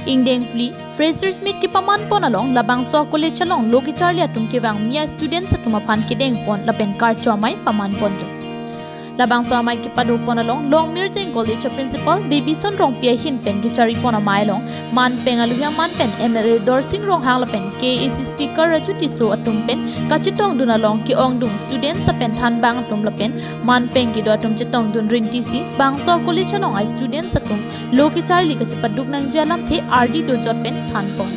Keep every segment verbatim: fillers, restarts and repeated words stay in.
Ingdeng phli Freshers Meet kepaman pon along labangso college along lo kecharli atum kevang mia students atum aphan kedeng pon lapen karcho amei paman pon do. Labangso amei kepado pon along Longmirjeng College a Principal Babyson Rongpi ahin pen kechari pon amei along manpeng alohi aman pen M L A Dorsing Ronghang lapen K A A C Speaker Raju Tisso atum pen kachetongdun along ke-ongdung students lapen thanbang atum lapen manpeng kedo atum chetongdun rinti si bangso college along a students atum lo kecharli kachepaduk nangji alamthe ardi dojot pen than pon.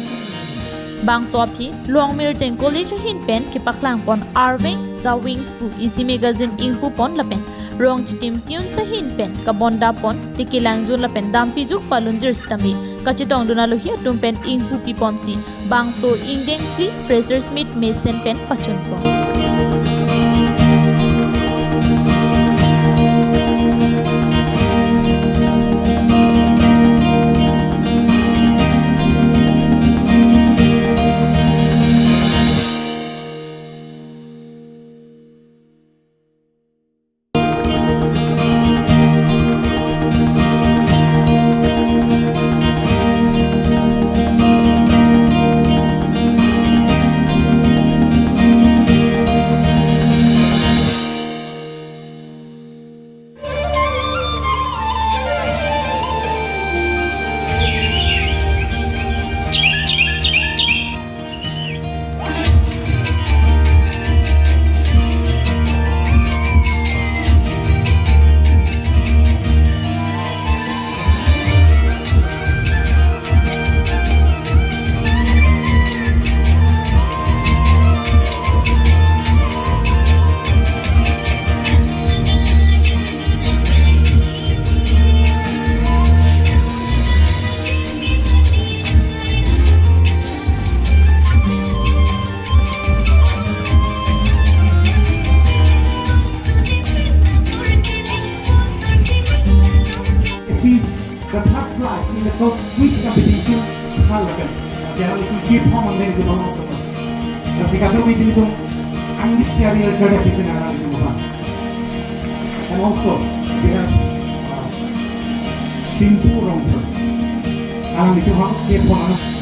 Bangso aphi Longmirjeng College ahin pen kepaklang pon Arveng The Wings pu isi magazine ingpu pon lapen Rongchitim Tunes ahin pen kabonda pon, tiki langjun lapen dampi juk palunjir sitame kachetongdun alohi atum pen ingpupi ponsi bangso Ingdeng phli Freshers Meet mesen pen pachun pon. Achieve the third prize in the first quiz competition. Hal lakan. Jalan itu keep on and then go on. Lasi kadokave ilitum angdeng kecharli kerja bikin alanglitum apa. And also, we have, uh, Pintu Rongphar. Alanglitum hak keep on.